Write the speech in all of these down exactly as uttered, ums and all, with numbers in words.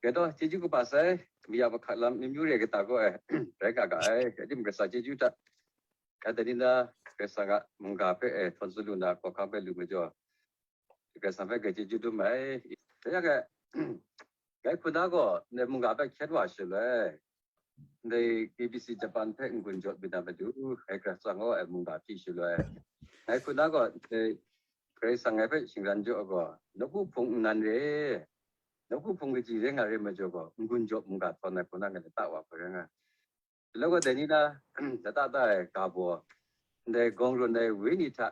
Ngai gaw chyeju kaba sai, mi a mahkat lam n-yu re kata gaw e, rai nga ga ai, rai timung, Karai Kasang chyeju hta, ya dai ni na, Karai Kasang a mungga hpe e htawn tsun lu na, hkawhkam hpe lu majaw, Karai Kasang hpe grai chyeju dum ai. Dai yang e, ngai hku na gaw ndai mungga hpe hkyen wa shaloi, ndai B B C Japan hpe n-gun jaw byin na matu, ngai Karai Kasang gaw e mungga hpyi shaloi, ngai hku na gaw ndai Karai Kasang ngai hpe shingran jaw ai gaw, nawku hpung nnan re, nawku hpung kaji rai nga re majaw gaw, n-gun jaw mungga htawn ai hku na ngai lata wa hkoi rai nga ai. Shaloi gaw dai ni na, lata da ai ga baw, ndai gawng run ai wenyi hta,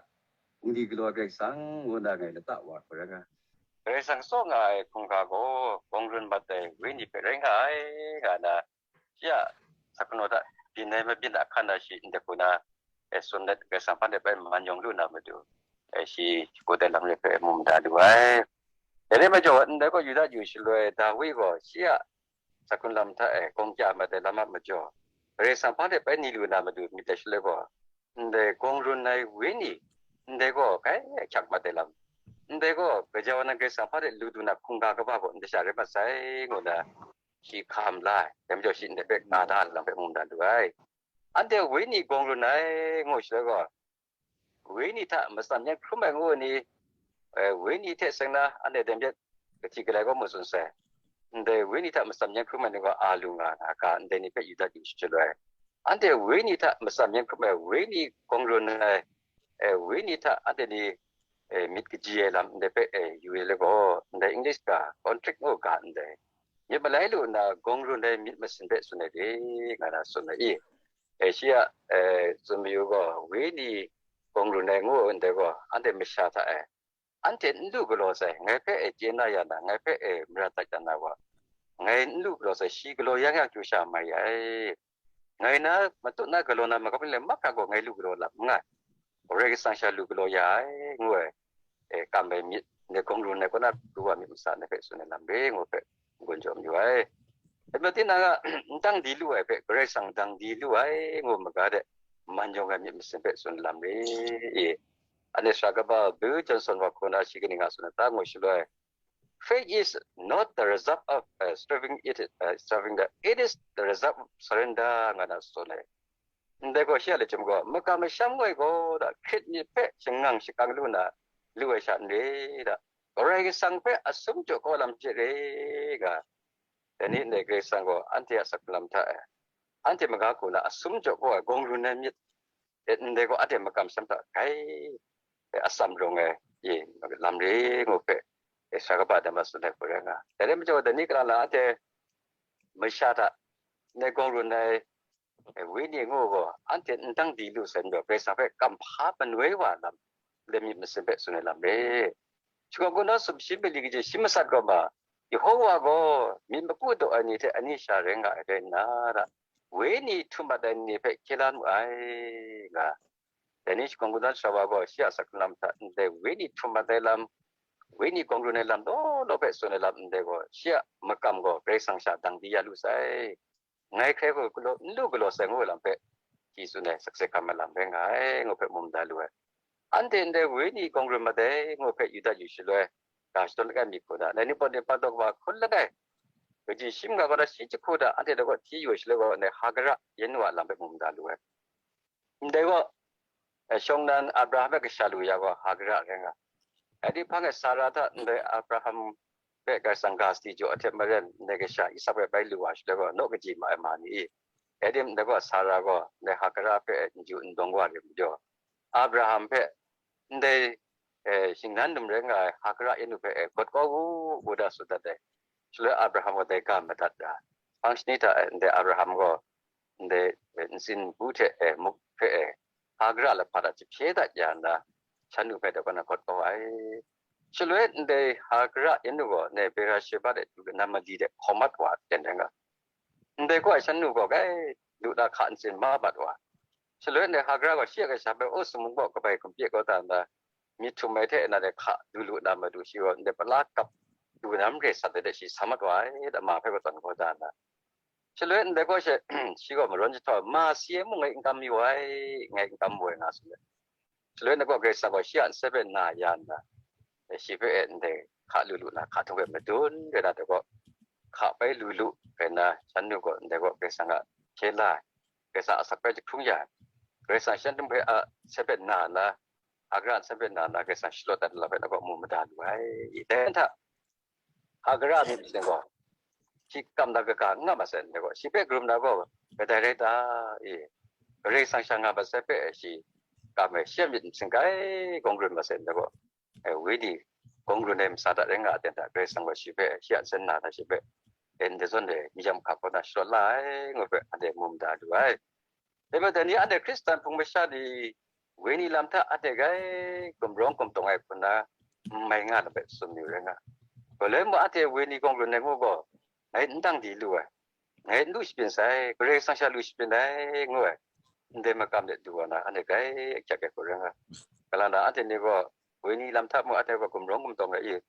n-gun galaw ai Karai Kasang ngu na ngai lata wa hkoi rai nga ai. Karai Kasang tsaw nga ai hkungga gaw, gawng run mat ai wenyi hpe rai nga ai, nga na, shi a sakano hta byin ai mabyin a hkan na shi ndai hku na, e, tsun let, Karai Kasang hpan de bai man yawng lu na matu, e, shi shagu dai lam re hpe mu mada lu ai. Dai rai majaw, ndai gaw Yuda yu shaloi Dawi gaw shi a sakun lam hta e gawng kya mat ai lam a majaw, Karai Kasang hpan de bai ni lu na matu myit dai shaloi gaw, ndai gawng run ai wenyi, ndai gaw kai hkyak mat ai lam, ndai gaw gaja wa na Karai Kasang hpan de lu du na hkungga kaba gaw ndai sha rai mat sai, ngu na, shi hkam la ai. Dai majaw shi ndai hpe ka da ai lam hpe mu mada lu ai. Anhte wenyi gawng run ai, ngu shaloi gaw, wenyi hta matsan yan hkrum ai ngu ai ni, e, wenyi hte seng na anhte dai myit kahti galai gaw mu tsun sai. Ndai wenyi hta matsan yan hkrum ai ni gaw a lu nga na ga, ndai ni hpe Yuda yu shaloi, anhte wenyi hta matsan yan hkrum ai, wenyi gawng run ai, e, wenyi hta anhte ni, e, myit kaji ai lam ndai hpe, e, yu ai le gaw, ndai English ga contract ngu ga ndai, myit malai lu nna gawng run ai myit masin hpe tsun ai de, nga na tsun ai i. E, shi a, e, tsun mayu gaw, wenyi gawng run ai ngu ndai gaw, anhte masha hta e, anhte n lu galaw sai, ngai hpe e chye na ya na, ngai hpe e mara dat ya na wa, ngai n lu galaw sai, shi galaw yang yang chyu sha mai ya ai. Ngai na matut na galaw na magam le mahkra gaw ngai lu galaw lam n nga ai. Karai Kasang sha lu galaw ya ai, ngu ai, e, kam ai myit, ndai gawng run ai kaw na pru wa myit masa na hpe tsun ai lam re, ngu hpe n-gun jaw mayu ai. Dai majaw tinang a, n dang di lu ai hpe, Karai Kasang dang di lu ai, ngu maga de, man yawng ai myit masin hpe tsun ai lam re, e. Anhte sara kaba Bill Johnson wa hku na shi kaning a tsun ai ta, ngu shaloi, faith is not the result of, uh, striving it, uh, striving the, it is the result of surrender, nga na tsun ai. Ndai gaw shi a lachyum gaw, makam masham ngoi gaw da, hkrit myit hpe shangang shakang lu na, lu ai sha n re da, Karai Kasang hpe asum jaw kau lam hte re ga, dai ni ndai Karai Kasang gaw anhte a saklam hta e, anhte maga hku na asum jaw kau ai gawng run ai myit, e, ndai gaw anhte makam masham hta grai, e, atsam rawng ai, e, lam re ngu hpe, e, sara kaba dai ma tsun ai hku rai nga. Dai rai majaw, dai ni kalang lang anhte masha hta ndai gawng run ai, e, wenyi ngu gaw, anhte n dang di lu sai majaw, Karai Kasang hpe kamhpa manoi wa lam, ndai myit masin hpe tsun ai lam re. Shakawn Kungdawn sumshi mali kaji shi masat gaw ma, Yehowa gaw myit maku daw ai ni hte ani sha rai nga ai rai nna, wenyi htum mat ai ni hpe hkye la mu ai, nga. Dai ni Shakawn Kungdawn sara wa gaw shi a saklam hta ndai wenyi htum mat ai lam, wenyi gawng run ai lam law law hpe tsun ai lam ndai gaw, shi a makam gaw Karai Kasang sha dang di ya lu sai. Ngai hkrai gaw galaw, n lu galaw sai ngu ai lam hpe, shi tsun ai, sakse hkam ai lam rai nga ai, ngu hpe mu mada lu ai. Anhte ndai wenyi gawng run mat ai, ngu hpe Yuda yu shaloi, ga shadawn langai mi hku na, dai ni pawt ni pawt daw kaba hkun langai, kaji shi manga ga da shi jahku da, anhte dai gaw hti yu ai shaloi gaw, ndai Hagara yen wa lam hpe mu mada lu ai. Ndai gaw, eh, shawng nnan Abraham hpe kasha lu ya gaw, Hagara rai nga. Dai hpang e Sara hta ndai Abraham hpe Karai Kasang ga sadi jaw ai hte maren, ndai kasha Isak hpe bai lu wa shaloi gaw, naw kaji ma ai ma ni i? Dai tim ndai gaw, Sara gaw ndai Hagara hpe n-yu n dawng wa re majaw, Abraham hpe ndai, eh, shingnan num rai nga ai Hagara yen u hpe, eh, gawt kau u, ngu da tsun dat ai. Shaloi Abraham gaw dai ga madat ra, hpang shani hta, eh, ndai Abraham gaw ndai, eh, ntsin bu hte, eh, muk hpe, eh, Hagara lahpa hta jahpye dat ya nna, shan nu hpe dai kaw na gawt kau ai. Shaloi ndai Hagara yen u gaw ndai Berasheba de du na mali de hkawm mat wa ten rai nga. Ndai gaw shan nu gaw kai lu na hka ntsin ma mat wa. Shaloi ndai Hagara gaw shi a kasha hpe, o, sumung baw kabai hkum pye kau ta nna, myit htum ai hte na de hka du lu na matu, shi gaw ndai pala kap du na mare sat ai de shi sa mat wa ai, da ma hpe katawn kau da nna. Shaloi ndai gaw she, shi gaw marawn jahtau, ma si ai mung ngai n kam yu ai, ngai n kam wu ai nga tsun ai. Shaloi na gaw Karai Kasang gaw shi a nsa hpe na ya nna, shi hpe e ndai hka lu lu na, hka htung e madun rai na, dai gaw hka bai lu lu rai nna, shan nu gaw ndai gaw Karai Kasang a hkye la ai, Karai Kasang a asak bai jahkrung ya ai, Karai Kasang shan htum hpe a hpe na na, a gara a hpe na na, Karai Kasang shalawt dat na hpe na gaw mu mada lu ai. Dai hta, a gara myit masin gaw, shi kam na kaga n nga ma sai ndai gaw, shi hpe karum na gaw kadai rai ta? E, Karai Kasang sha nga ma sai hpe shi kam ai, shi a myit masin grai gawng run ma sai ndai gaw, e, Wenyi gawng run ai masa hta rai nga a ten hta, Karai Kasang gaw shi hpe, shi a nsen na hta shi hpe, e, ndai zawn e, miyam hkak kaw na shalawt la ai, ngu hpe anhte mu mada lu ai. Dai majaw, dai ni anhte Hkristan hpung masha ni Wenyi lam hta anhte grai gumrawng gumtawng ai hku na n mai nga lam hpe tsun mayu rai nga. Galoi mung anhte Wenyi gawng run ai ngu gaw, ngai n dang di lu ai, ngai n lu shabyin sai, Karai Kasang sha lu shabyin ai, ngu ai, ndai makam de du wa na, anhte grai ahkyak ai hku rai nga. Kalang na anhte ni gaw, Wenyi lam hta mung anhte gaw gumrawng gumtawng ai i,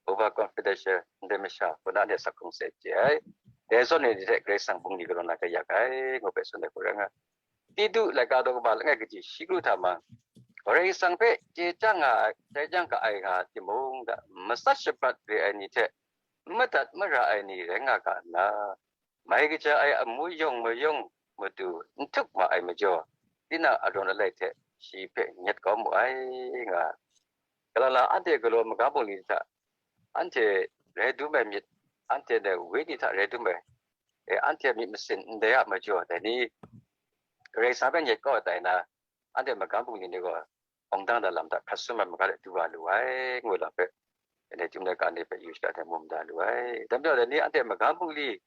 over confidential, ndai masha hku na anhte asak hkrung sai chye ai. Dai zawn ni hte Karai Kasang bungli galaw na kaya ai, ngu hpe tsun ai hku rai nga. Titu laika daw kaba langai kaji shi kru hta ma, Karai Kasang hpe chye chyang nga ai, chye chyang ka ai nga timung, da, matsat shabat re ai ni hte, n madat mara ai ni rai nga ga nna, mai kaja ai amu yawng mayawng matu n htup ma ai majaw, tinang arawn alai hte shi hpe nyet kau mu ai, nga. Kalang na anhte galaw magam bungli hta, anhte rai dum ai myit, anhte dai Wenyi hta rai dum ai, e, anhte a myit masin ndai a majaw, dai ni Karai Kasang hpe nyet kau ai tai na, anhte magam bungli ni gaw, awng dang da lam hta hkrat sum ai maga de du wa lu ai, ngu lam hpe, dai ni chyum laika ni hpe yu shada ai mu mada lu ai. Dai majaw, dai ni anhte magam bungli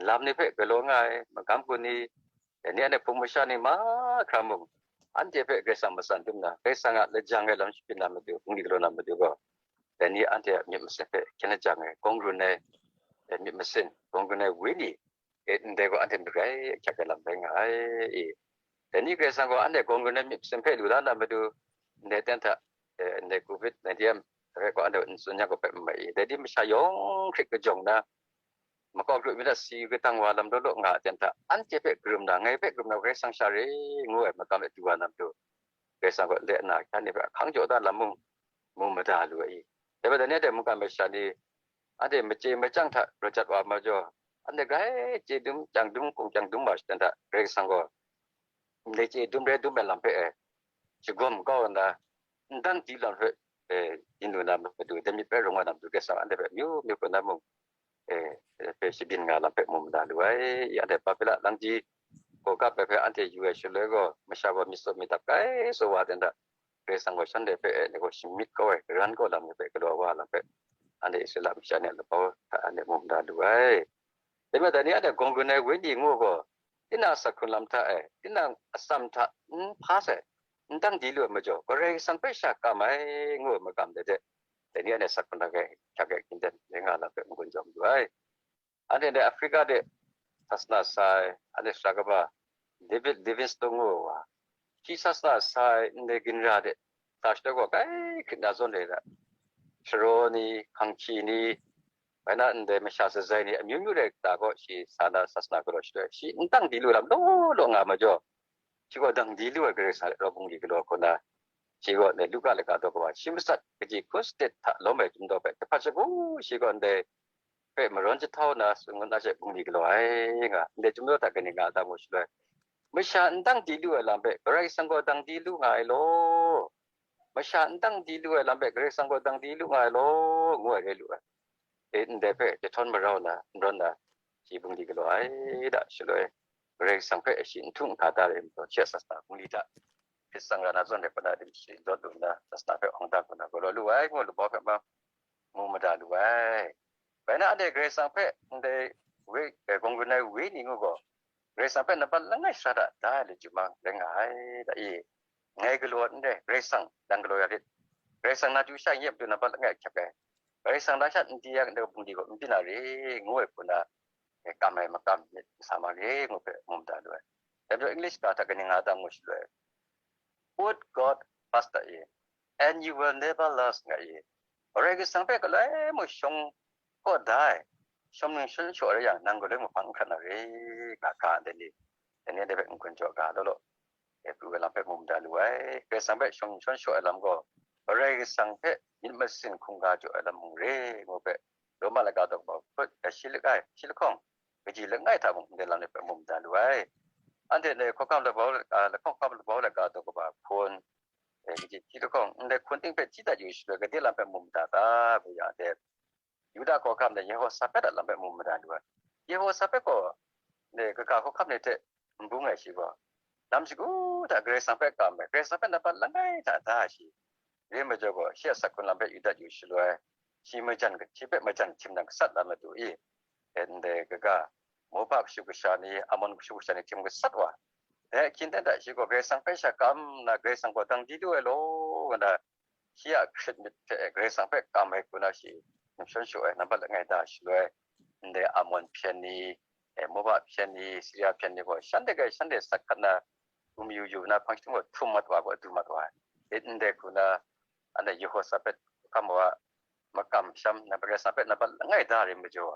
lam ni hpe galaw nga ai magam gun ni, dai ni anhte hpung masha ni mahkra mung, anhte hpe Karai Kasang matsan dum na, Karai Kasang a lajang ai lam shabyin na matu, bungli galaw na matu gaw, dai ni anhte a myit masin hpe hkyen lajang ai, gawng run ai, e, myit masin, gawng run ai Wenyi, e, ndai gaw anhte matu grai ahkyak ai lam rai nga ai, e. Dai ni Karai Kasang gaw anhte gawng run ai myit masin hpe lu la na matu, ndai ten hta, e, ndai covid nineteen hpe gaw anhte n tsun yang gaw hpe n mai i. Dai ni masha yawng hkrit kajawng na, makau kru myit hta si kadang wa lam law law nga ai ten hta, anhte hpe karum na, ngai hpe karum na Karai Kasang sha re, ngu ai makam e du wa na matu, Karai Kasang gaw ndai ana hkyan ni hpe ahkang jaw da lam mung, mu mada lu ai i. Dai majaw, dai ni a mungkan masha ni, anhte machye machyang hta raw jat wa majaw, anhte grai chye dum, chyang dum, hkum chyang dum wa shada hta, Karai Kasang gaw ndai chye dum rai dum ai lam hpe e, shagawm kau nna, n dang di lam hpe, e, yin lu na matu, dai myit bai rung wa na matu, Karai Kasang anhte hpe amyu myu hku na mung, e, hpe shabyin nga lam hpe mu mada lu ai. I anhte Babila langji gaw kap ai hpe anhte yu ai shaloi gaw, masha gaw myit tsaw myit dap kai tsaw wa ai ten hta, Karai Kasang gaw shanhte hpe, e, ni gaw shamyit kau ai, karan kau lam ni hpe galaw wa lam hpe, anhte Israela masha ni a labau hta anhte mu mada lu ai. Dai majaw, dai ni anhte gawng run ai Wenyi ngu gaw, tinang a asak hkrung lam hta e, tinang atsam hta n hpa sai, n dang di lu ai majaw, Karai Kasang hpe sha kam ai, ngu ai makam de de, dai ni anhte asak hkrung hta e, hkyak e, hkyen ten rai nga lam hpe n-gun jaw mayu ai. Anhte ndai Africa de sasana sa ai, anhte sara kaba David Livingstone ngu ai wa, shi sasana sa ai ndai ginra de sa shaloi gaw, kai hkrit na zawn re ai hta, sharaw ni, hkanghki ni, bai na ndai masha sazai ni, amyu myu rai hta gaw shi sa na sasana galaw shaloi, shi n dang di lu lam law law nga majaw, shi gaw dang di lu ai Karai Kasang rau bungli galaw hku na, shi gaw ndai Luka laika daw kaba shi matsat kaji hkun sadet hta lawm ai chyum daw hpe jahpat shagu, shi gaw ndai hpe marawn jahtau na, tsun ngut na she bungli galaw ai nga, ndai chyum daw hta kaning nga a ta ngu shaloi, masha n dang di lu ai lam hpe Karai Kasang gaw dang di lu nga ai law, masha n dang di lu ai lam hpe Karai Kasang gaw dang di lu nga ai law, ngu ai rai lu ai. E, ndai hpe jahtawn marau na, n rawn na, shi bungli galaw ai da, shaloi Karai Kasang hpe shi n htung n hka da rai majaw, shi a sasana bungli hta hpit tsang ra na zawn rai hpuna, dim shi lawt lu nna, sasana hpe awng da hku na galaw lu ai, ngu labau hpe ma mu mada lu ai. Bai na, anhte Karai Kasang hpe ndai we, e, gawng run ai Wenyi ngu gaw, Karai Kasang hpe nampat langai sara hta da ai lit chyum mang rai nga ai, da i. Ngai galaw n re, Karai Kasang dan galaw ya rit. Karai Kasang na chyu sha n yep matu nampat langai ahkyak ai. Karai Kasang na sha n di ya, ndai bungli gaw n byin na re, ngu ai hku na, e, kam ai makam myit n sa ma re, ngu hpe mu mada lu ai. Dai majaw English ga hta kaning nga tam ngu shaloi, "Put God first," da i, "and you will never lose," nga i. Karai Kasang hpe galoi mung shawng kaw da ai, shawng ning shawn shaw rai yang, nang galoi mung hpang n hkrat na re, nga ga ndai ni, dai ni dai hpe n-gun jaw ga law law, e, pru ai lam hpe mu mada lu ai. Karai Kasang hpe shawng ning shawn shaw ai lam gaw, Karai Kasang hpe myit masin hkungga jaw ai lam mung re, ngu hpe, Roma laga daw kaba hput, eh, shi langai, shi lahkawng, kaji langai hta mung ndai lam ni hpe mu mada lu ai. Anhte ndai hkawhkam labau, ah, lahkawng hkawhkam labau laga daw kaba hpun, eh, kaji hti lahkawng, ndai hkun ting hpe hti dat yu shaloi, gade lam hpe mu mada ta, ngu yang, dai Yuda hkawhkam de Yehosapet a lam hpe mu mada lu ai. Yehosapet gaw, ndai kaga hkawhkam ni hte n bung ai shi gaw, lam shagu hta Karai Kasang hpe kam ai, Karai Kasang hpe nampat langai hta da ai shi. Rai majaw gaw, shi a sak hkrung lam hpe yu dat yu shaloi, shi majan, shi hpe majan htim nang gasat lam madu i, ndai kaga, Moba kashu kasha ni, Amon kashu kasha ni htim gasat wa. Dai ahkyen hta shi gaw Karai Kasang hpe sha kam nna, Karai Kasang gaw dang di lu ai law, ngu nna, shi a hkrit myit hte Karai Kasang hpe kam ai hku na shi, n shawn shaw ai, nampat langai da shaloi, ndai Amon hpyen ni, eh, Moba hpyen ni, Siria hpyen ni gaw, shanhte hpe shanhte sat hkat na, gumyu yu na, hpang jahtum gaw htum mat wa gaw, du mat wa ai. Ndai hku na, anhte Yehosapet hkam wa, makam sham, nampat Karai Kasang hpe nampat langai da rai majaw,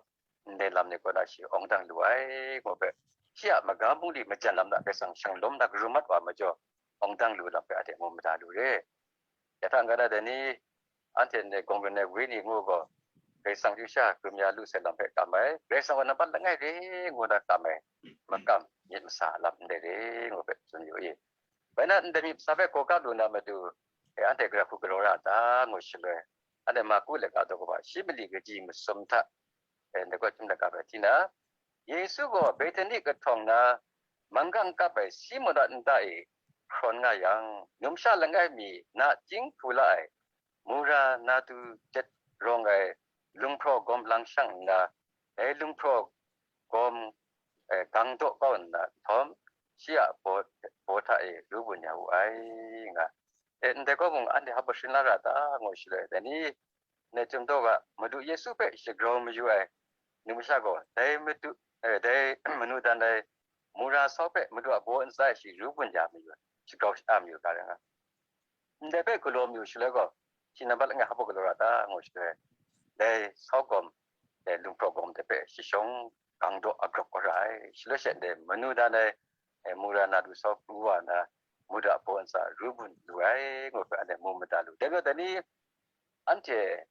ndai lam ni kaw na shi awng dang lu ai, ngu hpe, shi a magam bungli majan lam na Karai Kasang shanglawm na karum mat wa majaw, awng dang lu lam hpe anhte mu mada lu re. Ya hta n-ga na dai ni, anhte ndai gawng rin ai wenyi ngu gaw, Karai Kasang chyu sha hkrum ya lu sai lam hpe kam ai, Karai Kasang gaw nampat langai re ngu na kam ai, makam myit masa lam ndai re ngu hpe tsun yu i. Bai na, ndai myit masa hpe hkawhkam lu na matu, e, anhte gara hku galaw ra ta, ngu shaloi, anhte Marku laika daw kaba shi mali kaji masum hta, e, ndai gaw chyum laika bai hti na, Yesu gaw Betani kahtawng na, manggang kap ai Simun a nta e hkrawn nga yang, numsha langai mi nachying hpu la ai, mura nadu jet rawng ai lunghpraw gawm lang shang nna, dai lunghpraw gawm, e, gang daw kau nna nhtawm, shi a baw, baw hta e ru bun ya wu ai, nga. E, ndai gaw mung anhte hpa hpung la ra ta, ngu shaloi, dai ni, ndai chyum daw ga, Madu Yesu hpe shagrau mayu ai numsha gaw, dai madu, e, dai manu dan ai mura sau hpe Madu a baw ntsa e shi ru bun ya mayu ai, shagrau sha-a mayu ga rai nga. Ndai hpe galaw mayu shaloi gaw, shi nambat langai hpa galaw ra ta, ngu shaloi, dai sau gawm, dai lunghpraw gawm de hpe shi shawng gang daw agrawk kau ra ai. Shaloi she ndai manu dan ai, e, mura nadu sau pru wa nna, Madu a baw ntsa ru bun lu ai, ngu hpe anhte mu mada lu. Dai majaw, dai ni, anhte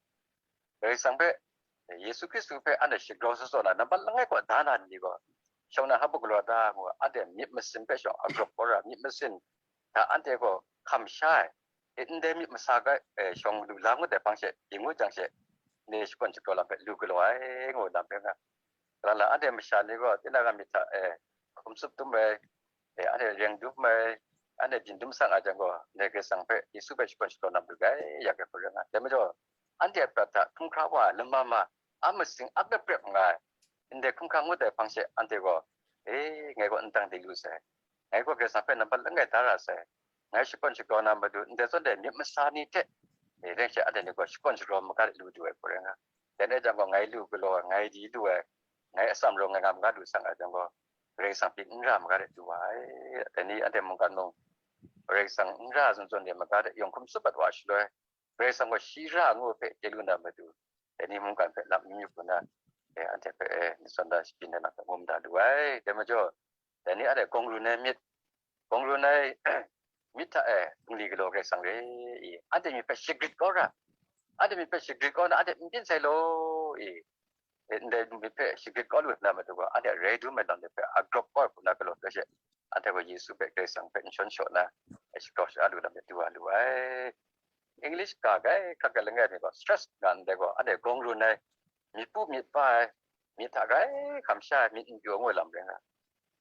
Karai Kasang hpe, Yesu Hkristu hpe anhte shagrau tsawt tsawt na, nambat langai kaw da na ni gaw, shawng na hpa galaw da ngu, anhte myit masin hpe shawng agrawk kau ra, myit masin hta anhte gaw hkam sha ai, e, ndai myit masa ga, e, shawng lu la ngut ai hpang she, yu ngut jang she, ni shakawn shagrau lam hpe lu galaw ai, ngu lam rai nga. Kalang lang anhte masha ni gaw, tinang a myit hta, e, hkum tsup dum ai, e, anhte reng dum ai, anhte byin dum sang a jang gaw, ndai Karai Kasang hpe, Yesu hpe shakawn shagrau na matu gai, ya gai hpaw rai nga. Dai majaw, anhte a prat hta hkrum hkra wa ai, lama ma, a masing a prep prep nga ai, ndai hkrum hkra ngut ai hpang she, anhte gaw, e, ngai gaw n dang di lu sai, ngai gaw Karai Kasang hpe nambat langai da ra sai, ngai shakawn shagrau na matu, ndai zawn de myit masa ni hte, e, reng she anhte ni gaw shakawn shagrau maga de lu du ai hpaw rai nga. Dai rai jang gaw, ngai lu galaw ai, ngai di lu ai, ngai atsam rawng ngai nga maga lu sang a jang gaw, Karai Kasang pyi n ra maga de du wa ai. Dai ni anhte mungkan mung, Karai Kasang n ra zawn zawn de maga de yawng hkum tsup mat wa shaloi, Karai Kasang gaw shi ra ngu hpe chye lu na matu, dai ni mungkan hpe lam n myit hku na, e, anhte hpe, e, myit sawn da shapyi na lam hpe mu mada lu ai. Dai majaw, dai ni anhte gawng run ai myit, gawng run ai myit hta e bungli galaw Karai Kasang re i, anhte myit hpe shagrit kau ra, anhte myit hpe shagrit kau na, anhte n byin sai law i, e, ndai myit hpe shagrit kau lu na matu gaw, anhte rai dum ai lam de hpe agrawk kau ai hku na galaw hkra she, anhte gaw Yesu hpe Karai Kasang hpe n shawn shaw na, e, shagrau sha-a lu lam de du wa lu ai. English ga gai hkrak gai langai mi gaw stress nga ndai gaw, anhte gawng run ai, myit pu myit pa ai, myit hta gai hkam sha ai, myit n pyaw ngu ai lam rai nga.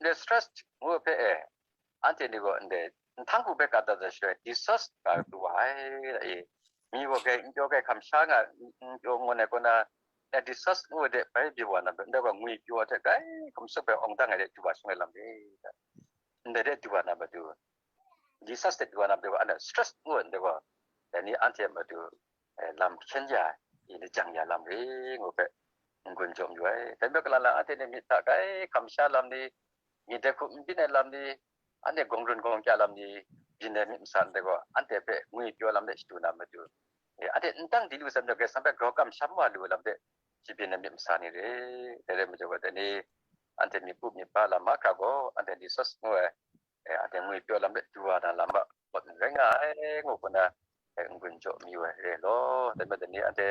Ndai stress ngu ai hpe e, anhte ni gaw ndai nhtang hku hpe ka dat dat shaloi, distress nga pru wa ai, e, mi gaw gai n pyaw gai hkam sha nga, n pyaw ngu ai kaw na, ndai distress ngu ai de bai byu wa na, ndai gaw ngwi pyaw ai hte gai hkum tsup ai awng dang ai de du wa shung ai lam re, ndai de du wa na matu, distress de du wa na matu, anhte stress ngu ai ndai gaw, dai ni anhte matu, e, lam hkyen ya, i lajang ya lam re ngu hpe n-gun jaw mayu ai. Dai majaw, kalang lang anhte ni myit hta gai hkam sha lam ni, myit dai hku n byin ai lam ni, anhte gawng run gawng kya lam ni, byin ai myit masa ndai gaw, anhte hpe ngwi pyaw lam de shadu na matu, e, anhte n dang di lu sai majaw, Karai Kasang hpe grau kamsham wa lu lam de, shi byin ai myit masa ni re. Dai rai majaw gaw, dai ni, anhte myit pu myit pa lam mahkra gaw, anhte distress ngu ai, e, anhte ngwi pyaw lam de du wa na lam a, pawt rai nga ai, ngu hku na, e, n-gun jaw mayu ai re law. Dai majaw, dai ni anhte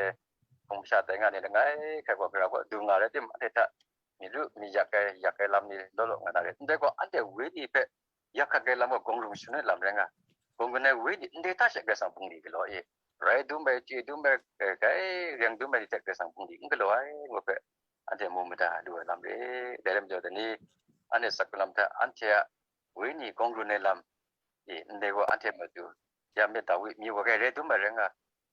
hpung masha tai nga ni langai hkrai gaw, gara gaw du nga rai tim, anhte hta myi ru myi yak ai, yak ai lam ni law law nga na rai. Ndai gaw, anhte wenyi hpe yak hkat ai lam gaw, gawng rung shangun ai lam rai nga, gawng gun ai wenyi ndai hta she Karai Kasang bungli galaw e, rai dum ai, chye dum ai, eh, grai reng dum ai ni hte Karai Kasang bungli n galaw ai, ngu hpe anhte mu mada lu ai lam re. Dai rai majaw, dai ni anhte sakhkun lam hta anhte a wenyi gawng run ai lam e, ndai gaw anhte matu ya myit Dawi myi wa gai rai dum ai rai nga,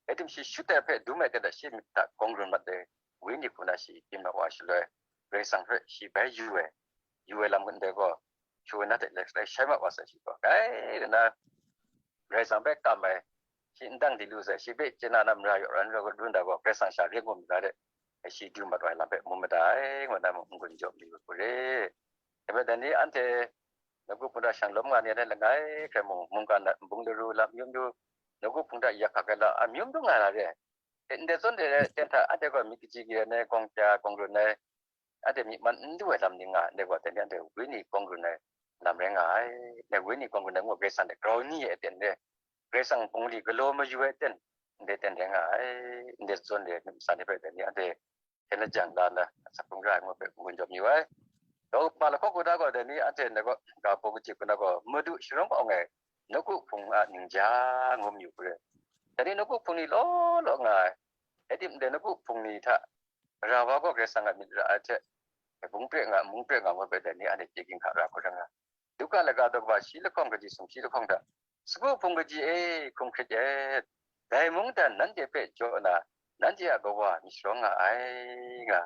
rai tim, shi shut ai hpe dum ai ten hta shi myit hta gawng run mat ai wenyi hku na shi byin mat wa shaloi, Karai Kasang hpe shi bai yu ai, yu ai lam ndai gaw, shawa na hte lai shai mat wa sai shi gaw, kai na, Karai Kasang hpe kam ai, shi n dang di lu sai, shi hpe chye na na mara yaw ran run da gaw, Karai Kasang sha re ngu mara de, shi du mat wa ai lam hpe mu mada ai, ngu na mung n-gun jaw mi ai hku re. Dai majaw, dai ni anhte nawku hpung hta shang lawm nga ni ai langai hkrai mung, mungkan lat nbung laru lam amyu myu, nawku hpung hta yak hkak ai lam amyu myu nga na re. Ndai zawn de, ten hta anhte gaw myit kaji galaw ai, gawng kya gawng run ai, anhte myit man n du ai lam ni nga, ndai gaw, dai ni anhte wenyi gawng run ai lam rai nga ai. Dai wenyi gawng run ai ngu, Karai Kasang hte grau ni ai aten re, Karai Kasang bungli galaw mayu ai aten, ndai aten rai nga ai. Ndai zawn de, myit masa ni hpe dai ni anhte hte lajang la na, asak hkrung ra ai ngu hpe n-gun jaw mayu ai. Dawng ma lahkawng hku na gaw, dai ni anhte na gaw, ga hpaw kaji hku na gaw, Madu sharawng awng ai nawku hpung a ningja ngu mayu hku re. Dai ni nawku hpung ni law law nga ai. Rai tim, dai nawku hpung ni hta, Mara wa gaw Karai Kasang a myit ra ai hte, bung pre nga, mung pre nga ngu hpe dai ni anhte chye ging hka ra hku rai nga. Luka laga daw kaba shi lahkawng kaji sumshi lahkawng hta, sagu hpung kaji e, hkum hkrit et, dai mungdan nanhte hpe jaw na, nanhte a Kawa myit sharawng nga ai, nga.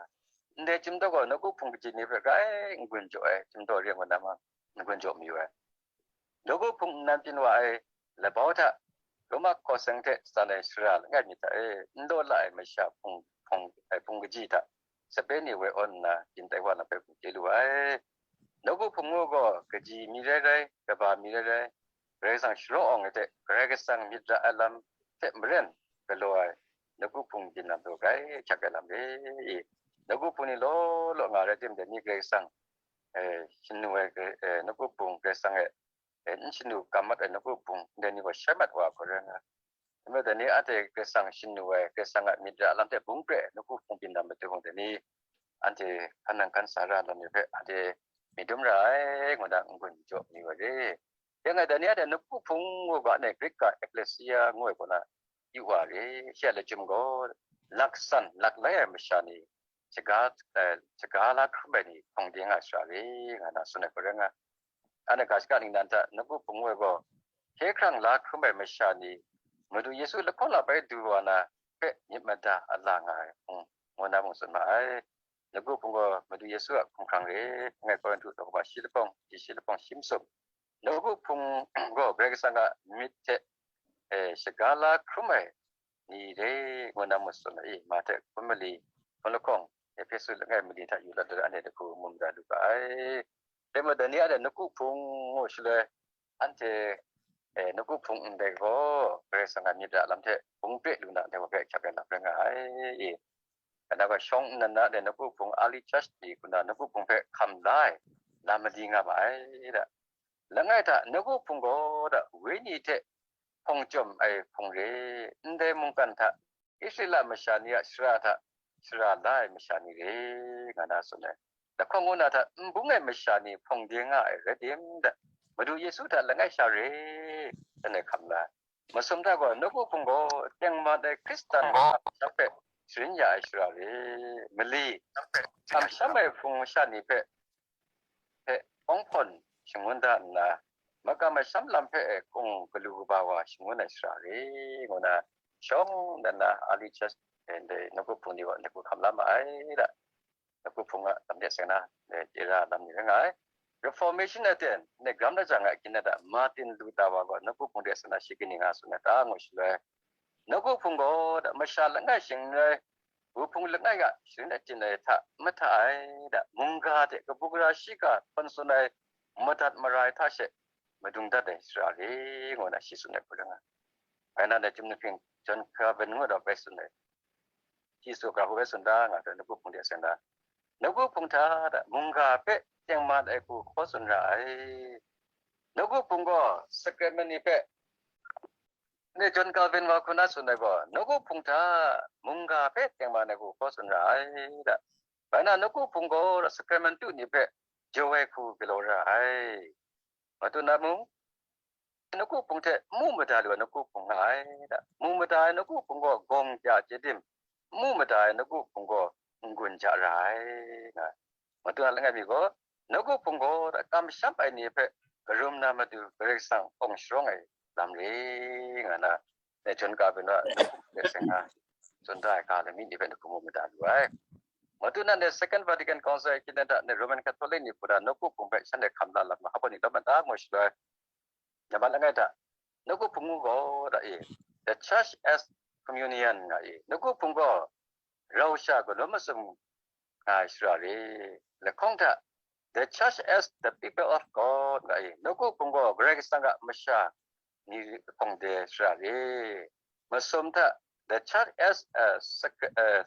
Ndai chyum daw gaw, nawku hpung kaji ni hpe grai n-gun jaw ai, chyum daw re ngu na ma, n-gun jaw mayu ai. Nawku hpung nnan byin wa ai labau hta, Roma hkaw seng hte tsan ai sara langai myit hta e, n law la ai masha hpung, hpung, ai hpung kaji hta, sape ni woi awn nna, byin tai wa lam hpe gumhkye lu ai. Nawku hpung ngu gaw, kaji mi rai rai, kaba mi rai rai, Karai Kasang sharawng awng ai hte, Karai Kasang myit ra ai lam hte maren galaw ai, nawku hpung byin lam gaw grai hkyak ai lam re i. Nawku hpung ni law law nga rai tim, dai ni Karai Kasang, eh, shanu ai, eh, nawku hpung Karai Kasang e, eh, n shanu kam mat ai nawku hpung ndai ni gaw shai mat wa hku rai nga. Dai majaw, dai ni anhte Karai Kasang shanu ai, Karai Kasang a myit ra lam hte bung pre ai nawku hpung byin na matu mung, dai ni anhte hkan nang hkan sa ra lam ni hpe anhte myit dum ra ai, ngu na n-gun jaw mayu ai re. Yang e, dai ni anhte nawku hpung ngu ga ne, Grik ga ekklesia ngu ai kaw na yu wa re. Shi a lachyum gaw, laksan, laklai ai masha ni, shaga, eh, shaga la hkrum ai ni hpawng de nga ai sara re, nga na tsun ai hku rai nga. Anhte ga shaka ningnan hta nawku hpung ngu ai gaw, hkye hkrang la hkrum ai masha ni, Madu Yesu lahkawng la bai du wa na hpe myit mada a la nga ai hpung, ngu na mung tsun ma ai. Nawku hpung gaw Madu Yesu a hkumhkrang re, Ngai Korinhtu daw kaba shi lahkawng, shi lahkawng shi masum. Nawku hpung gaw Karai Kasang a myit hte, eh, shaga la hkrum ai ni re, ngu na mung tsun ai, Mahte hpun mali, hpun lahkawng, Ehpesu langai mali hta yu la dat ai, anhte dahku mu mada lu ga ai. Dai majaw, dai ni anhte nawku hpung ngu shaloi, anhte, eh, nawku hpung ndai gaw, Karai Kasang a myit ra lam hte bung pre lu na, ndai gaw grai hkyak ai lam rai nga ai i. Ngai na gaw shawng nnan na de nawku hpung early church ni hku na nawku hpung hpe hkam la ai lam mali nga ma ai da. Langai hta nawku hpung gaw da, wenyi hte hpawng chyawm ai hpung re, ndai mungkan hta Israela masha ni a shara hta shara la ai masha ni re, nga na tsun ai. Lahkawng ngu na hta n bung ai masha ni hpawng de nga ai rai tim da, Madu Yesu hta langai sha re, dan ai hkam la ai. Masum hta gaw, nawku hpung gaw tengman ai Hkristan kamsham hpe sharin ya ai shara re, mali, kamsham ai hpung masha ni hpe, hpe awng hpawn shangun da nna, makam masham lam hpe kung galu kaba wa shangun ai shara re, ngu na shawng nnan na early church, eh, ndai nawku hpung ni gaw nawku hkam la ma ai da. Nawku hpung a lam de seng na, eh, chye ra lam ni rai nga ai. Reformation aten, ne gram lajang a agin na da, Martin Luther wa gaw nawku hpung de seng na shi kaning nga tsun ai ta, ngu shaloi, nawku hpung gaw da, masha langai shing n rai, wuhpung langai a sharin achyin ai hta mahta ai da, mungga hte kabu gara shiga hkawn tsun ai madat mara ai hta she madung dat ai shara re, ngu na shi tsun ai hku rai nga. Ngai na chyum nahpring John Calvin ngu na bai tsun ai. Shi tsu ga hku bai tsun da, nga hpe nawku hpung de seng da. Nawku hpung hta da, mungga hpe tengman ai hku hkaw tsun ra ai. Nawku hpung gaw sakramen ni hpe Ne John Calvin wa hku na tsun ai gaw, nawku hpung hta mungga hpe tengman ai hku hkaw tsun ra ai da. Bai na, nawku hpung gaw Sacramentu ni hpe jaw ai hku galaw ra ai. Matu na mung, nawku hpung hte n mu mada lu ai nawku hpung nga ai da. Mu mada ai nawku hpung gaw gawng kya chye dim, n mu mada ai nawku hpung gaw n-gun ja ra ai, nga ai. Matu na langai mi gaw, nawku hpung gaw da kamsham ai ni hpe karum na matu Karai Kasang awng sharawng ai lam re, nga na, ne John Calvin wa nawku hpung hpe seng na tsun da ai ga lami ni hpe hkum mu mada lu ai. Matu na ne Second Vatican Council hkying dan hta ne Roman Catholic ni hku na nawku hpung hpe shanhte hkam la lam mahkra ni lawm mada ngu shaloi, nambat langai hta, nawku hpung ngu gaw da i, the church as communion nga i, nawku hpung gaw rau sha galaw masum nga ai shara re. Lahkawng hta, the church as the people of God nga i, nawku hpung gaw Karai Kasang a masha ni hpawng de shara re. Masum hta, the church as a sacra- uh,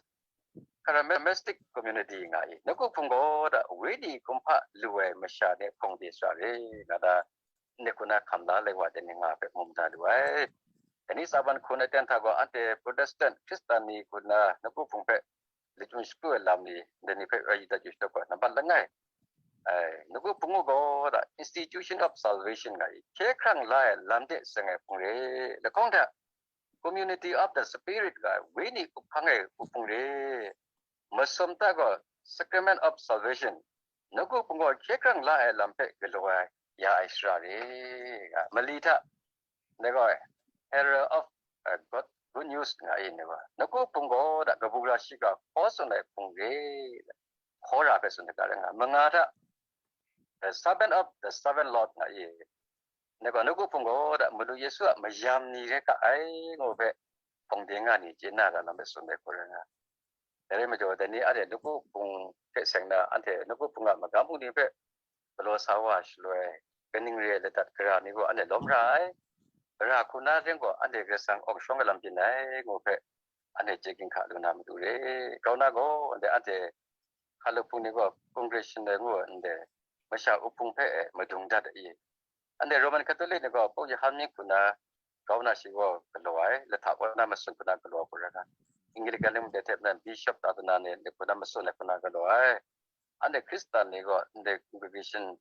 charismatic community nga i, nawku hpung gaw da wenyi kumhpa lu ai masha ni hpawng de shara re, nga da, ndai hku na hkam la ai wa dai ni nga hpe mu mada lu ai. Dai ni tsaban hku na ten hta gaw, anhte Protestant Hkristan ni hku na nawku hpung hpe lachyum shakru ai lam ni, dai ni hpe rai yu dat yu shadaw gaw, nambat langai, ai, nawku hpung gaw da institution of salvation nga i, hkye hkrang la ai lam de seng ai hpung re. Lahkawng hta, community of the spirit nga ai, wenyi up hpang ai hpung re. Masum hta gaw sacrament of salvation, nawku hpung gaw hkye hkrang la ai lam hpe galaw ai ya ai shara re. Mali hta, dai gaw, herald of uh, God, good news nga i ni wa, nawku hpung gaw da kabu gara shiga hkaw tsun ai hpung re, hkaw ra hpe tsun ai ga rai nga. Manga hta, the servant of the servant Lord nga i, dai gaw, nawku hpung gaw da Madu Yesu a mayam ni rai ga ai ngu hpe hpawng de nga ni chye na ra lam hpe tsun ai hku rai nga. Dai rai majaw, dai ni anhte nawku hpung hpe seng na, anhte nawku hpung a magam bungli hpe galaw sa wa shaloi, kaning re ai ladat gara ni gaw anhte lawm ra ai. Gara hku na ring gaw anhte Karai Kasang awng sharawng ai lam byin ai ngu hpe, anhte chye ginhka lu na matu re. Grau na gaw, ndai anhte hkalup hpung ni gaw congregation ai ngu ndai masha up hpung hpe e madung dat ai. Anhte Roman Catholic ni gaw Pope Johan mying hku na grau na shi gaw galaw ai, lahta kaw na masun hku na galaw ai hku rai nga. Anglican ni mung dai hte maren Bishop ta dana ni ndai hku na masun ai hku na galaw ai. Anhte Hkristan ni gaw ndai congregation,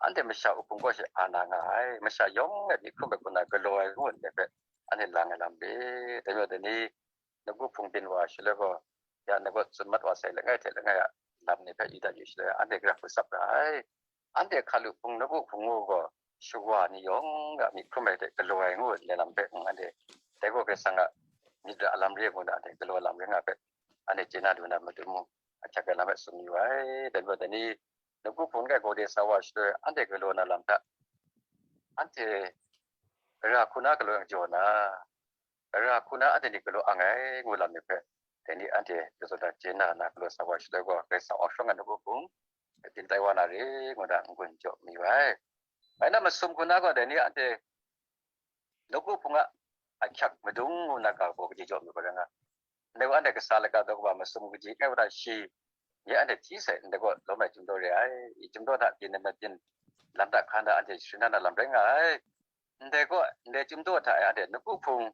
anhte masha up hpung kaw she ana nga ai, masha yawng e myit hkrum ai hku na galaw ai ngu ndai hpe anhte lang ai lam re. Dai majaw dai ni nawku hpung byin wa shaloi gaw, ya, nawku tsun mat wa sai langai hte langai a lam ni hpe yu dat yu shaloi, anhte gara hku tsap ra ai. Anhte hkalup hpung nawku hpung ngu gaw, shawa ni yawng a myit hkrum ai hte galaw ai ngu ai lam hpe, anhte dai gaw Karai Kasang a myit ra lam re ngu na, anhte galaw lam rai nga hpe, anhte chye na lu na matu mung, ahkyak ai lam hpe tsun yu ai. Dai gaw dai ni nawku hpung rai gaw de sa wa shaloi, anhte galaw na lam hta, anhte gara hku na galaw yang jaw na, gara hku na anhte ni galaw ang ai ngu lam ni hpe, dai ni anhte galaw dan chye na na galaw sa wa shaloi gaw, Karai Kasang awng sharawng ai nawku hpung, byin tai wa na re ngu na n-gun jaw mi wa ai. Bai na masum hku na gaw, dai ni anhte nawku hpung a ahkyak madung ngu na ga baw kaji jaw mi gaw rai nga. Ndai gaw anhte kasa laka daw kaba masum kaji ngai wa ta shi, ya anhte hpyi sai, ndai gaw lawm ai chyum daw re ai, i chyum daw hta byin ai mabyin lam hta hkan hta anhte sharin na lam rai nga ai. Ndai gaw, ndai chyum daw hta e anhte nawku hpung,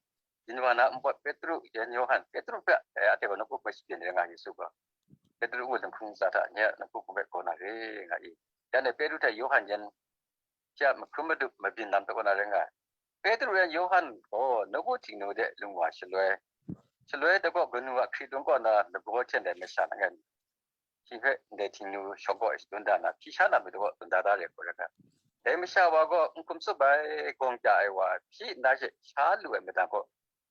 yin wa na npawt Petru, yan Yawhan, Petru hpe e anhte gaw nawku hpung shabyin rai nga Yesu gaw. Petru ngu dinghkrung ntsa hta nye a nawku hpung hpe gaw na re nga i. Yan e Petru hte Yawhan yan, shi a mahkrum madup mabyin lam hpe gaw na rai nga ai. Petru yan Yawhan gaw nawku Htingnu de lung wa shaloi, shaloi dai gaw kanu a hkritung kaw na lagaw hten ai masha langai mi, shi hpe ndai Htingnu shawng gaw e shadun da na, hpyi sha na matu gaw dun da da re hku rai nga. Dai masha wa gaw n hkum tsup ai, gawng kya ai wa, hpyi nna she sha lu ai madan kaw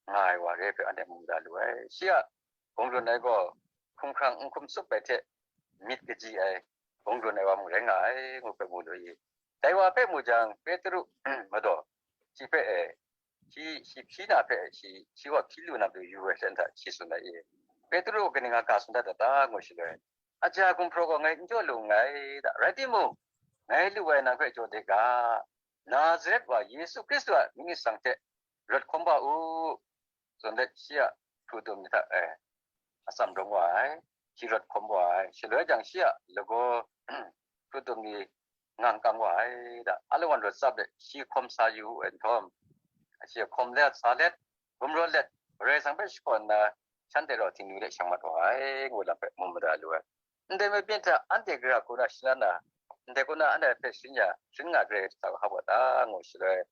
nga ai wa re hpe anhte mu mada lu ai. Shi a gungrun ai gaw hkumhkrang n hkum tsup ai hte myit kaji ai, gungrun ai wa mung rai nga ai, ngu hpe mu lu i. Dai wa hpe mu jang, Petru madaw, shi hpe e, shi, shi hpyi na hpe, shi, shi gaw hpyi lu na matu yu ai hten hta shi tsun ai i. Petru kaning a ga tsun dat ta ta, ngu shaloi, aja gumhpraw gaw ngai n jaw lu nngai da, rai timung, ngai lu ai nang hpe jaw de ga, Nazaret wa Yesu Hkristu a mying tsang hte rawt hkawm wa u, tsun let, shi a hkru dum ni hta e atsam rawng wa ai, shi rawt hkawm wa ai, shaloi jang shi a lagaw hkru dum ni ngang kang wa ai da, alawan rawt tsap let shi hkawm sa yu ai nhtawm, shi hkawm let, sa let, gumrawt let, Karai Kasang hpe shakawn nna, shanhte rau Htingnu de shang mat wa ai, ngu lam hpe mu mada lu ai. Ndai mabyin hta anhte gara hku na shalan na, ndai hku na anhte hpe sharin ya, sharin nga grai sa wa hap wa ta, ngu shaloi,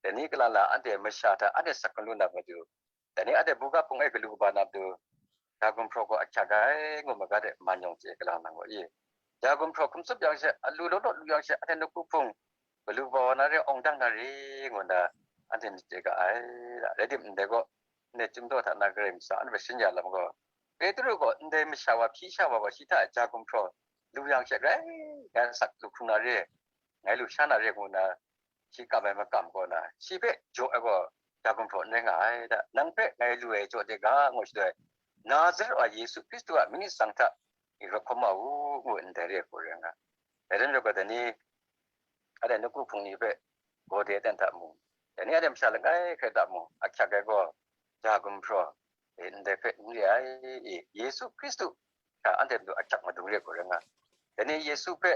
dai ni kalang la anhte masha hta anhte sak hkam lu na matu, dai ni anhte buga hpung e galu kaba na matu, ja gumhpraw gaw ahkyak ai, ngu maga de man yawng chye kalang nang gaw i. Ja gumhpraw hkum tsup yang she, alu law law lu yang she, anhte nawku hpung galu kaba wa na re, awng dang na re, ngu na anhte myit chye ga ai. Rai tim ndai gaw, ndai chyum daw hta na Karai Kasang anhte hpe sharin ya lam gaw, Petru gaw ndai masha wa hpyi sha wa gaw shi hta ja gumhpraw lu yang she, grai ngai sak lu hkrung na re, ngai lu sha na re, ngu na, shi kam ai makam kaw na, shi hpe jaw ai gaw, ja gumhpraw n rai nga ai da, nang hpe ngai lu ai jaw de ga, ngu shaloi, Nazaret wa Yesu Hkristu a myit tsang hta, i rawt hkawm ma u, ngu ndai re ai hku rai nga. Dai rai nme gaw, dai ni, anhte nawku hpung ni hpe gaw de ten hta mung, dai ni anhte masha langai hkrai hta mung, ahkyak ai gaw, ja gumhpraw, e, ndai hpe n re ai, i, Yesu Hkristu hta anhte matu ahkyak madung re ai hku rai nga. Dai ni Yesu hpe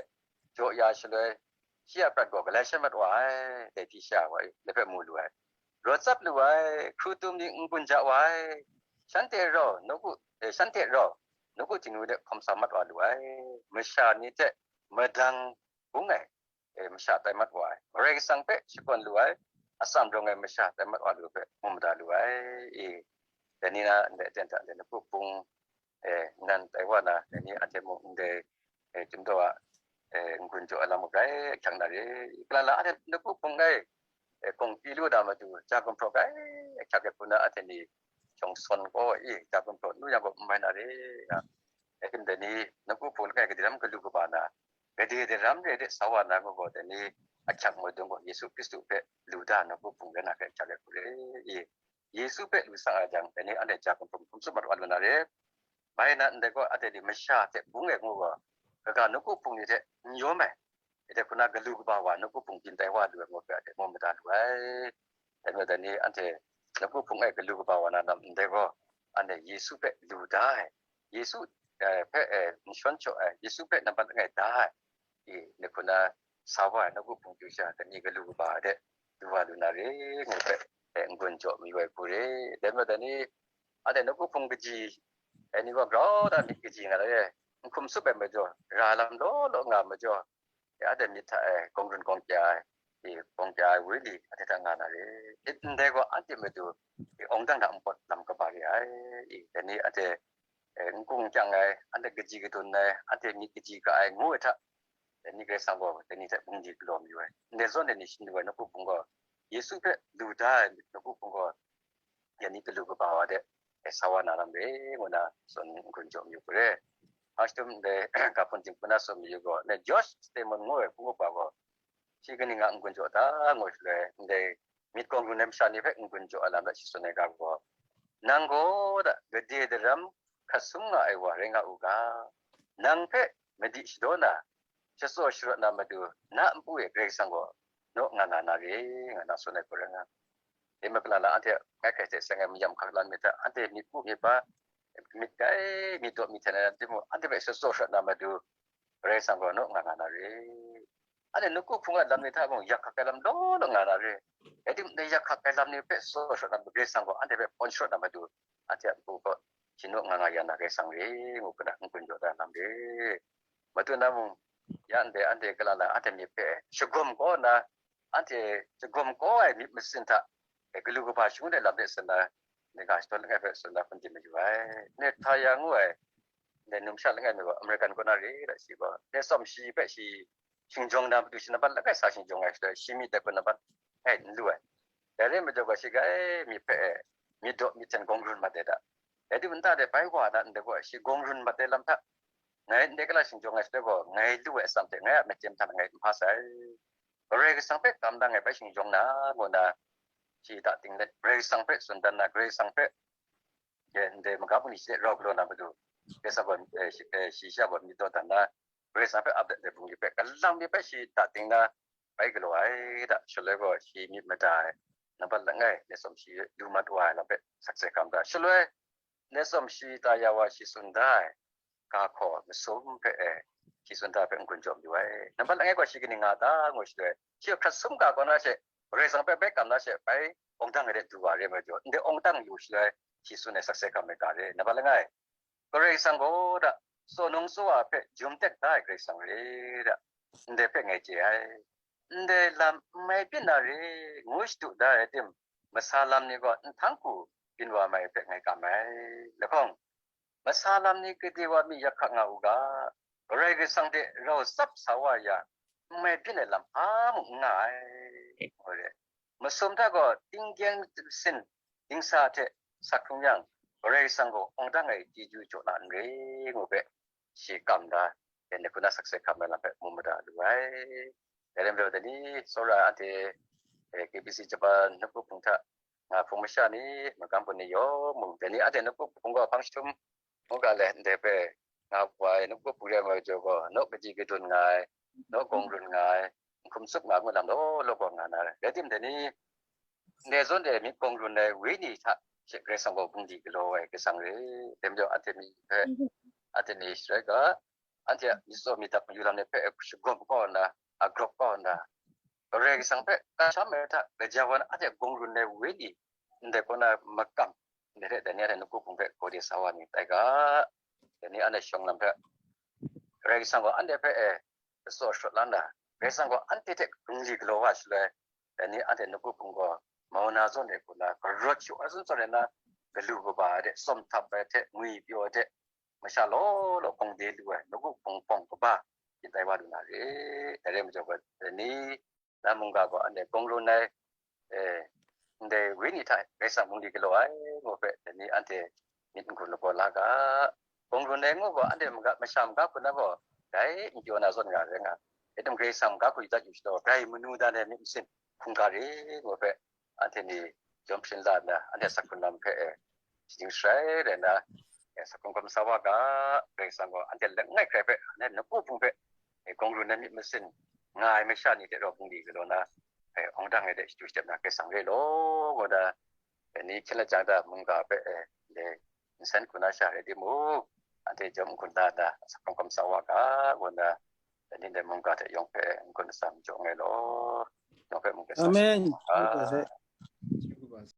jaw ya shaloi, shi a prat gaw galai shan mat wa ai, dai hpyi sha wa, dai hpe mu lu ai. Rawt tsap lu ai, hkrutum ni n-gun ja wa ai, shanhte rau nawku, e, shanhte rau nawku Htingnu de hkawm sa mat wa lu ai, masha ni hte madang bung ai, e, masha tai mat wa ai, Karai Kasang hpe shakawn lu ai, atsam rawng ai masha tai mat wa lu hpe mu mada lu ai, e, dai ni na ndai aten hta ndai nawku hpung, e, nan tai wa na, dai ni anhte mung ndai, e, chyum daw a, e, n-gun jaw ai lam grai ahkyak na re, kalang la anhte nawku hpung e, e, kawng pyi lu da matu, ja gumhpraw grai ahkyak ai hku na anhte ni shawng sawn gaw, e, ja gumhpraw nu yang gaw n mai na re, nga. E, tim dai ni nawku hpung langai gade ram galu kaba na, gade de ram re de sa wa na gaw, gaw dai ni ahkyak madung gaw Yesu Hkristu hpe lu da nawku hpung rai na hpe ahkyak ai hku re, e, Yesu hpe lu sang ai jang, dai ni anhte ja gumhpraw hkum tsup mat wa lu na re. Bai na ndai gaw, anhte ni masha hte bung e ngu gaw, kaga nawku hpung ni hte n yawm ai, dai hku na galu kaba wa nawku hpung byin tai wa lu ai ngu hpe anhte mu mada lu ai. Dai majaw dai ni anhte nawku hpung e galu kaba wa na lam ndai gaw, anhte Yesu hpe lu da ai, Yesu, eh, hpe, eh, n shawn shaw ai, Yesu hpe nambat langai da ai, i, ni hku na sa wa ai nawku hpung chyu sha, dai ni galu kaba de du wa lu na re, ngu hpe, eh, n-gun jaw mayu ai hku re. Dai majaw dai ni, anhte nawku hpung kaji, eh, ni gaw grau da myit kaji nga ai, n hkum tsup ai majaw, ra lam law law nga majaw, eh, anhte myit hta e, kawng run kawng kya ai, i, kawng kya ai wenyi, anhte hta nga na re. I, ndai gaw anhte matu, i, awng dang hta npawt lam kaba re ai, i, dai ni anhte, eh, n kung n kyang ai, anhte kaji kadun ai, anhte myit kaji ka ai ngu ai hta, dai ni Karai Kasang gaw dai ni hte bungli galaw mayu ai. Ndai zawn dai ni shing lu ai nawku hpung gaw, Yesu hpe lu da ai nawku hpung gaw, dai ni galu kaba wa de, eh, sa wa na lam re, ngu na tsun n-gun jaw mayu hku re. Hpa shadum ndai ga hpun ting hku na tsun mayu gaw, ndai George Stamon ngu ai hpung kaba gaw, shi kaning a n-gun jaw ta, ngu shaloi, ndai myit kawng run ai masha ni hpe n-gun jaw ai lam hta shi tsun ai ga gaw, nang gaw da, gade daram hkrat sum nga ai wa rai nga u ga, nang hpe madi shadaw na, shatsaw sharawt na matu, na npu e Karai Kasang gaw naw nga nga na re, nga na tsun ai hku rai nga. Dai majaw la anhte ngai hkrai hte seng ai mayam hkak lam myit hta, anhte myit pu myit ba, myit kai, myit daw myit hten ai lam timung, anhte hpe shatsaw sharawt na matu, Karai Kasang gaw naw nga nga na re. Anhte nawku hpung a lam ni hta mung yak hkak ai lam law law nga na re. Rai timung, dai yak hkak ai lam ni hpe shatsaw sharawt na matu, Karai Kasang gaw anhte hpe pawn sharawt na matu, anhte a npu gaw shi naw nga nga ya na Karai Kasang re, ngu hku na n-gun jaw da lam re. Matu na mung, ya ndai anhte kalang la anhte myit hpe shagawm kaw nna, anhte shagawm kaw ai myit masin hta, e, galu kaba shangun ai lam de tsun na, ni ga shadawn langai hpe tsun na hpung di mayu ai. Nehemiah ngu ai, ndai numsha langai mi gaw American kaw na re da shi gaw, ndai tsawm shi hpe shi shingjawng na matu shi nambat langai sa shingjawng ai shaloi, shi myit dai hku nambat langai n lu ai. Dai re majaw gaw, shi grai myit hpe, e, myit daw myit hten kawng run mat ai da. Rai timung, nta de bai wa na ndai gaw, shi kawng run mat ai lam hta, ngai ndai kala shingjawng ai shaloi gaw, ngai lu ai atsam hte ngai a myit hte matan ngai n hpa sai. Karai Kasang hpe kamlang ai bai shingjawng na, ngu na, shi da ting let, Karai Kasang hpe tsun dan na, Karai Kasang hpe, e, ndai maga bungli shi hte rau galaw na matu, Karai Kasang gaw, e, shi, e, shi sha gaw myit daw dan na, Karai Kasang hpe ap dat ai bungli hpe, kalang mi hpe shi da ting na, bai galaw ai da, shaloi gaw shi myit mada ai, nambat langai, ndai tsawm shi lu mat wa ai lam hpe sakse hkam da. Shaloi, ndai tsawm shi ta ya wa shi tsun da ai, ga hkaw masum hpe, e, shi tsun da hpe n-gun jaw mayu ai. Nambat langai gaw shi kaning nga ta, ngu shaloi, shi hkrat sum ga kaw na she, Karai Kasang hpe bai kam na she, bai awng dang ai de du wa re ai majaw, ndai awng dang lu shaloi, shi tsun ai sakse hkam ai ga re, naba langai. Karai Kasang gaw da, tsaw nung tsaw wa hpe jum tek da ai Karai Kasang re da, ndai hpe ngai chye ai. Ndai lam n mai byin na re, ngu shadu da ai tim, masa lam ni gaw n htang hku byin wa mai hpe ngai kam ai. Lahkawng, masa lam ni gade wa mi yak hkak nga u ga, Karai Kasang hte rau tsap sa wa yang, n mai byin ai lam hpa mung n nga ai, ngu re. Masum hta gaw tinggyeng sin dingsa hte sak hkrum yang, Karai Kasang gaw awng dang ai chyeju jaw na n re, ngu hpe, shi kam da, dai ni hku na sakse hkam ai lam hpe mu mada lu ai. Dai rai majaw, dai ni tsawra anhte, eh, K B C Japan nawku hpung hta nga hpung masha ni, magam hpung ni yawng mung, dai ni anhte nawku hpung gaw hpang jahtum ngu ga le, ndai hpe nga wa ai nawku hpung re ai majaw gaw, naw kaji kadun nga ai, naw gawng run nga ai, n hkum tsup nga ai ngu lam law law gaw nga na rai. Rai tim, dai ni ndai zawn e myit gawng run ai wenyi hta she Karai Kasang gaw bungli galaw ai Karai Kasang re. Dai majaw anhte mi hpe, anhte ni sharai ga, anhte a myit tsaw myit dap mayu lam ni hpe shagawm kau nna, a grawp kau nna, Karai Kasang hpe kamsham ai hta gaja wa na, anhte gawng run ai wenyi ndai kaw na makam, ndai hte dai ni anhte nawku hpung hpe gawde sa wa ni tai ga. Dai ni anhte shawng lam hpe Karai Kasang gaw anhte hpe e, latsaw sharawt la nna, Karai Kasang gaw anhte hte bungli galaw wa shaloi, dai ni anhte nawku hpung gaw mau na zawn e hku na, karawt shawa zawn zawn e na, galu kaba ai hte, tsawm htap ai hte, ngwi pyaw ai hte, masha law law hpawng de lu ai, nawku hpung hpawng kaba, yin tai wa lu na re. Dai rai majaw gaw, dai ni na mungga gaw anhte gawng run ai, eh, ndai wenyi hta Karai Kasang bungli galaw ai, ngu hpe, dai ni anhte myit n-gun lagaw la ga. Gawng run ai ngu gaw, anhte maga, masha maga hku na gaw, dai n pyaw na zawn nga rai nga. Rai tim, Karai Kasang ga hku yu dat yu sha gaw, grai manu dan ai myit masin hkungga re, ngu hpe, anhte ni jawm hpring la nna, anhte sak hkrung lam hpe e, shaning sharai rai nna, e, sak hkrung hkawm sa wa ga. Karai Kasang gaw anhte langai hkrai hpe, anhte nawku hpung hpe, e, gawng run ai myit masin nga ai masha ni hte rau bungli galaw na, e, awng dang ai de shadu shatep na Karai Kasang re law, ngu na, e, ni hkyen lajang da mungga hpe, e, ndai nsen hku na sha rai timung, anhte jawm n-gun la nna, sak hkrung hkawm sa wa ga, ngu na, dai ni ndai mungga hte yawng hpe n-gun atsam jaw nngai law. Yawng hpe mung Karai Kasang Amen. Amen.